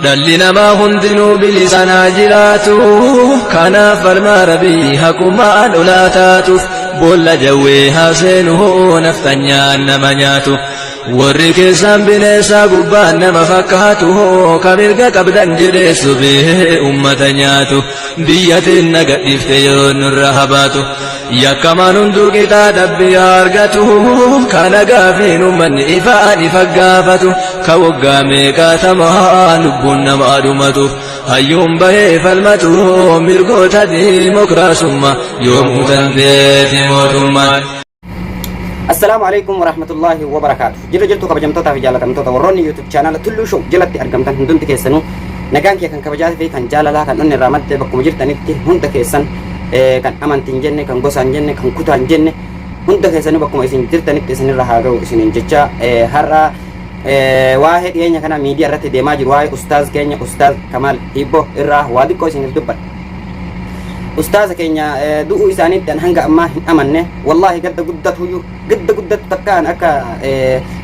Dhalli namaa hundinuu bilisaan haa jiraatu. Kanaaf falmaa Rabbii haqummaan olaa taatuuf boolla jawwee haa seenu naftanyaan nama nyaatu. Warri keessaan bineensaa gubbaan nama fakkaatu ka mirga qabdan jedhee sobee ummata nyaatu. Biyya teenna gadhiifte yeroo nurra habaatu. Yakkamaan hunduu qixaa dhabbii haa argatu. Kana gaafiin ummanni ifaan ifa gaafatu. Ka waggaa meeqaatamaa lubbuun namaa dhumatu. Hayyuun bahee falmatu mirgoota diimokiraasummaa yoomuu dandeeti mootummaan. Assalaamu alaikum warahmatullaahi wabarakaatu. Jirra jirtu kabajamtootaa fi jaalatamtoota warroonni YouTube chaanaala Tulluu Show jalatti argamtan hundumti keessanuu nagaan kee kan kabajaa fi kan jaalalaa kan onni irraa madde bakkuma jirtanitti hunda keessan kan amantiin jenne, kan gosaan jenne, kan kutaan jenne hunda keessanuu bakkuma isin jirtanitti isinirra haa ga'u isiniin jecha. Har'a waa'ee dhiyeenya kana miidiyaa irratti deemaa jiru, waa'ee ustaaz keenya Ustaaz Kamaal Hiibboo irraa waa xiqqoo isiniif dubbadha. Ustaaza keenya du'uu isaaniitti an hanga ammaa hin amanne. Wallaahi gadda guddatuyyuu, gadda guddatu takkaan akka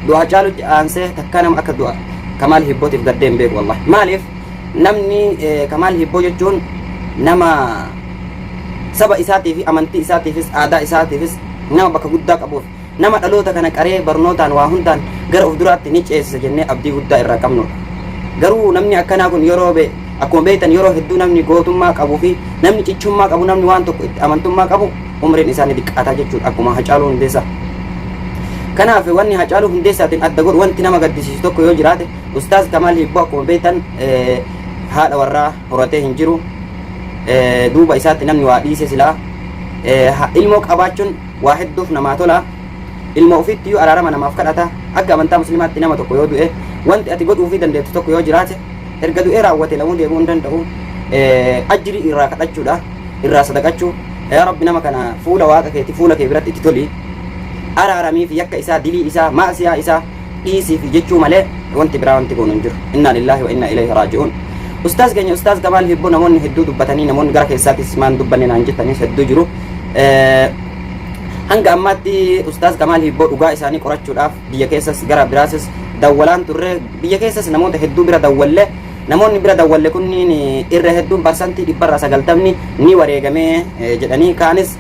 du'a Hacaalutti aansee takkaa nama akka du'a Kamaal Hibbootiif gaddee hin beeku wallaahi. Maaliif? Namni Kamaal Hibboo jechuun nama saba isaatii fi amantii isaatiifis aadaa isaatiifis nama bakka guddaa qabuuf, nama dhaloota kana qaree barnootaan waa hundaan gara of duraatti ni ceesisa jennee abdii guddaa irraa qabnudha. Garuu namni akkanaa kun yeroo be akkuma beektan yeroo hedduu namni gootummaa qabuu fi namni cichummaa qabu, namni waan tokko itti amantummaa qabu umriin isaa ni xiqqaataa jechuudha, akkuma Hacaaluu Hundeessaa. Kanaaf wanni Hacaaluu Hundeessaatiin adda godhu, wanti nama gaddisiisu tokko yoo jiraate, Ustaaz Kamaal Hibboo akkuma beektan haadha warraa horatee hin jiru. Duuba isaatti namni waa dhiise silaa ilmoo qabaachuun waa hedduuf namaa tola. Ilma ofiitti iyyuu araarama namaaf kadhata. Akka amantaa Muslimaatti nama tokko yoo du'e, wanti ati godhuufii dandeettu tokko yoo jiraate, erga du'ee raawwate lamuu deebi'uu hin danda'u, ajrii irraa kadhachuudha, irraa sadaqachuu. Yaa Rabbi, nama kana fuula Waaqa keetii, fuula kee biratti itti toli, araaramiif, yakka isaa, dilii isaa, maasiyaa isaa dhiisiif jechuu malee wanti biraa wanti goonu hin jiru. Innaa lillaahi wa innaa ilayhi raaji'uun. Ustaaz keenya Ustaaz Kamaal Hibboo namoonni hedduu dubbatanii, namoonni gara keessaatis maan dubbanne naan jettanis hedduu jiru. Hanga ammaatti Ustaaz Kamaal Hibboo dhugaa isaanii qorachuudhaaf biyya keessas gara biraasis dawwalaan turre. Biyya keessas namoota hedduu bira dawwalle. Namoonni bira dawwalle kunniin irra hedduun 90% ni wareegamee jedhanii, kaanis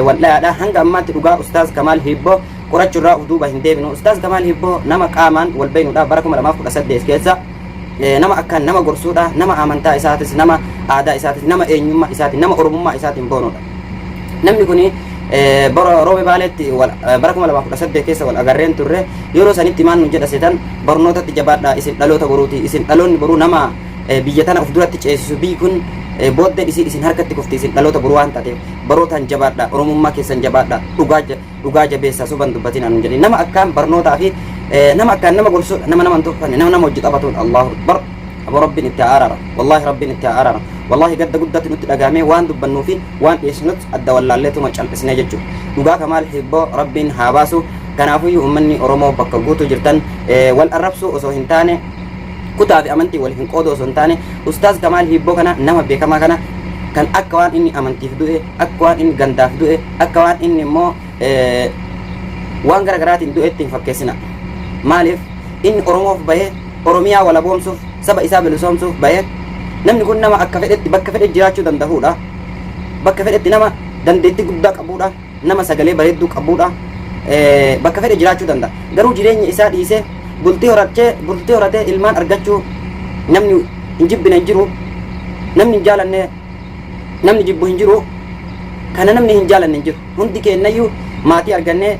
waldhayaadha. Hanga ammaatti dhugaa Ustaaz Kamaal Hibboo qorachuurraa of duuba hin deebinu. Ustaaz Kamaal Hibboo nama qaamaan wal beeknudha. Bara 2018 keessa nama akkaan nama gorsuudha. Nama amantaa isaatis, nama aadaa isaatis, nama eenyummaa isaatiin, nama Oromummaa isaatiin boonudha. Namni kuni bara Roobe Baaleetti bara 2018 keessa wal agarreen turre. Yeroo sanitti maal nu jedha seetan? "Barnootatti jabaadhaa, isin dhaloota boruuti, isin dhaloonni boruu nama biyya tana of duratti ceesisu, biyyi kun booddee isii isin harkatti kufti, isin dhaloota boruu waan taateef barootaan jabaadhaa, Oromummaa keessan jabaadhaa, dhugaa dhugaa jabeessaa, soban dubbatinaa" nu jedhe. Nama akkaan barnootaa fi nama akkaan nama gorsuudha, nama nama hin tuffanne, nama nama hojii taphatuudha. Allahu akbar! Abo, Rabbiin itti haa araara. Wallaahi Rabbiin itti haa araara. Wallaahi gadda guddatti nutti dhagaamee waan dubbannuu fi waan dhiyeessinutti adda wallaalleetuma cal'isnee jechuudha. Dhugaa Kamaal Hibboo Rabbiin haa baasu. Kanaafuyyuu uummanni Oromoo bakka guutuu jirtan, wal arrabsuu osoo hin taane, kutaa fi amantii wal hin qoodu osoo hin taane, Ustaaz Kamaal Hibboo kana, nama beekamaa kana, kan akka waan inni amantiif du'e, akka waan inni gandaaf du'e, akka waan inni immoo waan gara garaatiin du'etti hin fakkeessina. Maaliif? Inni Oromoof bahee, Oromiyaa walaboomsuuf, saba isaa bilisoomsuuf bahee. Namni kun nama akka fedhetti bakka fedhe jiraachuu danda'uudha. Bakka fedhetti nama dandeettii guddaa qabuudha. Nama sagalee bareedduu qabuudha. Bakka fedhe jiraachuu danda'a. Garuu jireenya isaa dhiisee bultii horachee, bultii horatee ilmaan argachuu namni hin jibbine hin jiru. Namni hin jaalanne, namni jibbu hin jiru. Kana namni hin jaalanne hin jiru. Hundi keenyayyuu maatii argannee,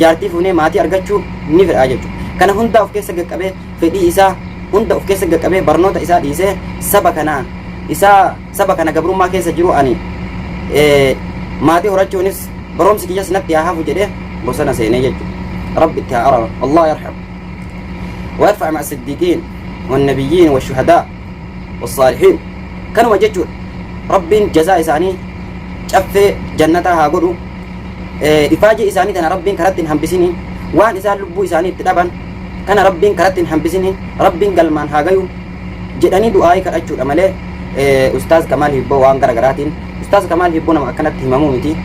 jaartii fuunee maatii argachuu ni fedha jechuudha. Kana hundaa of keessa qaqqabee, fedhii isaa hunda of keessa qaqqabee, barnoota isaa dhiisee, saba kana isaa saba kana gabrummaa keessa jiru, ani maatii horachuunis barumsi kiyyas natti haa hafu jedhee bosona seenee jechuudha. Rabbi itti haa araaramu. Allah yarham. ويرفع مع الصديقين والنبيين والشهداء والصالحين. Kanuma jechuudha. Rabbiin jazaa isaanii caffee jannataa haa godhu. Ifaajee isaanii tana Rabbiin karatti hin hambisini. Waan isaan lubbuu isaanii itti dhaban kana Rabbiin karatti hin hambisini, Rabbiin galmaan haa gayu jedhanii du'aayii kadhachuudha malee, Ustaaz Kamaal Hibboo waan gara garaatiin, Ustaaz Kamaal Hibboo nama akkanatti himamuu miti.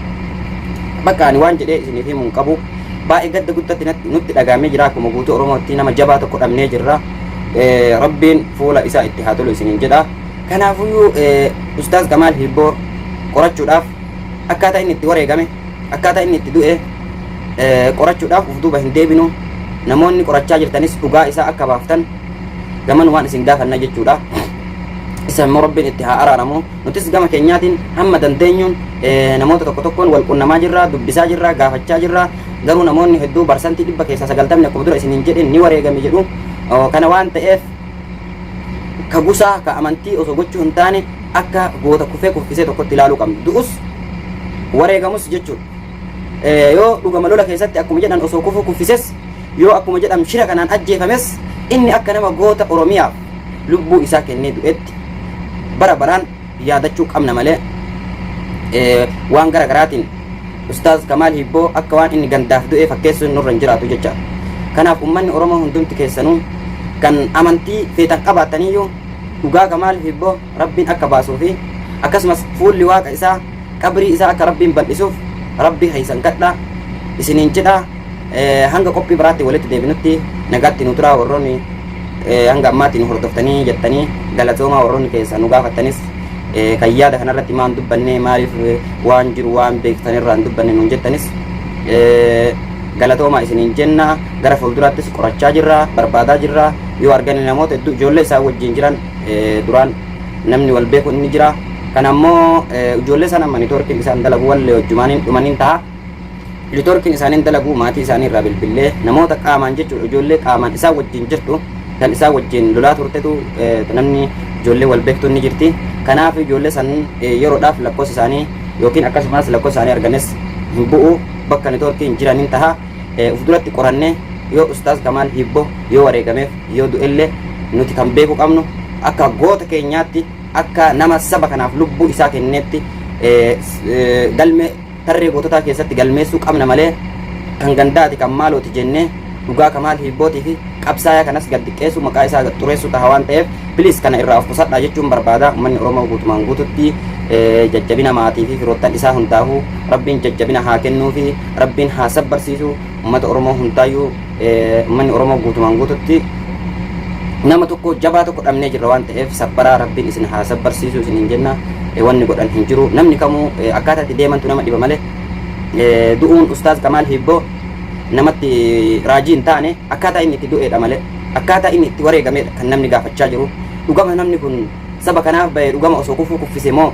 Bakka ani waan jedhee isiniif himuu hin qabu. Baay'ee gadda guddatti nutti dhagaamee jira. Akkuma guutuu Oromootti nama jabaa tokko dhabnee jirra. Rabbiin fuula isaa itti haa tolu isiniin jedha. Kanaafuyyuu Ustaaz Kamaal Hiibboo qorachuudhaaf akkaataa inni itti wareegame, akkaataa inni itti du'e qorachuudhaaf uf duuba hin deebinu. Namoonni qorachaa jirtanis dhugaa isaa akka baaftan gamanumaan isin gaafanna jechuudha. Isa immoo Rabbiin itti haa araaramu. Nutis gama keenyaatiin hamma dandeenyuun namoota tokko tokkoon wal qunnamaa jirra, dubbisaa jirra, gaafachaa jirra. Garuu namoonni hedduu barsantii 90% akkuma dura isiniin jedhe ni wareegame jedhu. Kana waan ta'eef ka gusaa ka amantii osoo gochuu hin taane akka goota kufee kuffisee tokkotti ilaaluu qabna. Du'us wareegamus jechuudha. Yoo dhugama lola keessatti akkuma jedhan osoo kufuu kuffises, yoo akkuma jedham shira kanaan ajjeefames, inni akka nama goota Oromiyaaf lubbuu isaa kennee du'etti bara baraan yaadachuu qabna malee waan gara garaatiin Ustaaz Kamaal Hibboo akka waan inni gandaaf du'ee fakkeessuun nurra hin jiraatu jecha. Kanaaf uummanni Oromoo hundumti keessanuu kan amantii feetan qabaattaniyyuu dhugaa Kamaal Hibboo Rabbiin akka baasuu fi akkasumas fuulli Waaqa isaa, qabrii isaa akka Rabbiin bal'isuuf Rabbii keessan kadhaa isiniin jedha. Hanga qophii biraatti walitti deebinutti nagaatti nu turaa. Warroonni hanga ammaatti nu hordoftanii jettanii galatoomaa. Warroonni keessa nu gaafattanis kan yaada kanarratti maan dubbanne, maaliif waan jiru waan beektanirraa hin dubbanne nuun jettanis galatoomaa isiniin jenna. Gara fuulduraattis qorachaa jirra, barbaadaa jirra. Yoo arganne namoota hedduu ijoollee isaan wajjin jiran duraan namni wal beeku inni jira. Kana ammoo ijoollee sana amma networkiin isaan dalagu wallee wajjumaaniin dhumaniin ta'a. Networkiin isaaniin dalagu maatii isaanii irraa bilbillee namoota qaamaan jechuudha, ijoollee qaamaan isaan wajjin jirtu, kan isaan wajjin lolaa turtetu, namni ijoollee wal beektu ni jirti. Kanaaf ijoollee san yeroodhaaf lakkoofsa isaanii yookiin akkasumas lakkoofsa isaanii arganes hin bu'u, bakka networkiin jiraniin taha. Uf duratti qorannee yoo Ustaaz Kamaal Hibboo yoo wareegameef yoo du'ellee, nuti kan beekuu qabnu akka goota keenyaatti, akka nama saba kanaaf lubbuu isaa kenneetti galmee tarree goototaa keessatti galmeessuu qabna malee kan gandaati, kan maalooti jennee dhugaa Kamaal Hibbootii fi qabsaayaa kanas gad xiqqeessuu, maqaa isaa gad xureessuu taha waan ta'eef, please kana irraa of qusadhaa jechuun barbaada. Uummanni Oromoo guutumaan guututti jajjabina maatii fi firoottan isaa hundaafuu Rabbiin jajjabina haa kennuu fi Rabbiin haa sabbarsiisu uummata Oromoo hundaayyuu. Uummanni Oromoo guutumaan guututti nama tokko jabaa tokko dhabnee jirra waan ta'eef sabbaraa, Rabbiin isin haa sabbarsiisu isiniin jenna. Wanni godhan hin jiru. Namni kamuu akkaataa itti deemantu nama dhiba malee du'uun Ustaaz Kamaal Hibboo namatti raajii hin taane. Akkaataa inni itti du'eedha malee, akkaataa inni itti wareegameedha kan namni gaafachaa jiru. Dhugama namni kun saba kanaaf bahee dhugama osoo kufuu kuffise moo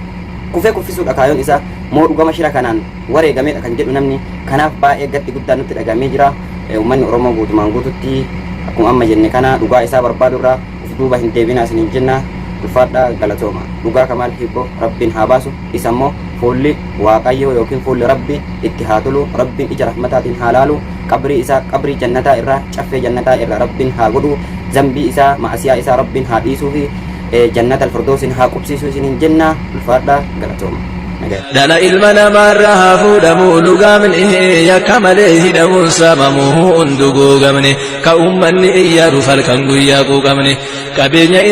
kufee kuffisuudha kaayoon isaa moo dhugama shira kanaan wareegameedha kan jedhu namni. Kanaaf baay'ee gaddi guddaan nutti dhagamee jira. Uummanni Oromoo guutumaan guututti akkuma amma jenne kana dhugaa isaa barbaadu irraa uf duuba hin deebinaa isiniin jenna. Ulfaadhaa, galatooma. Dhugaa Kamaal Hibboo Rabbiin haa baasu. Isa immoo fuulli Waaqayyoo yookiin fuulli Rabbi itti haa tolu. Rabbiin ija rahmataatiin haa laalu. Qabrii isaa qabrii jannataa irraa, caffee jannataa irraa Rabbiin haa godhu. Zambii isaa, ma'asiyaa isaa Rabbiin haa dhiisuu fi jannata alfirdoosiin haa qubsiisuu isiniin jenna. Ulfaadhaa, galatooma. Dhala ilma namaarraa haa fuudhamu lugaamni, yakka malee hidhamuun saamamu hundu guugamne, ka ummanni iyyaaruuf halkan guyyaa quuqamne qabeenya.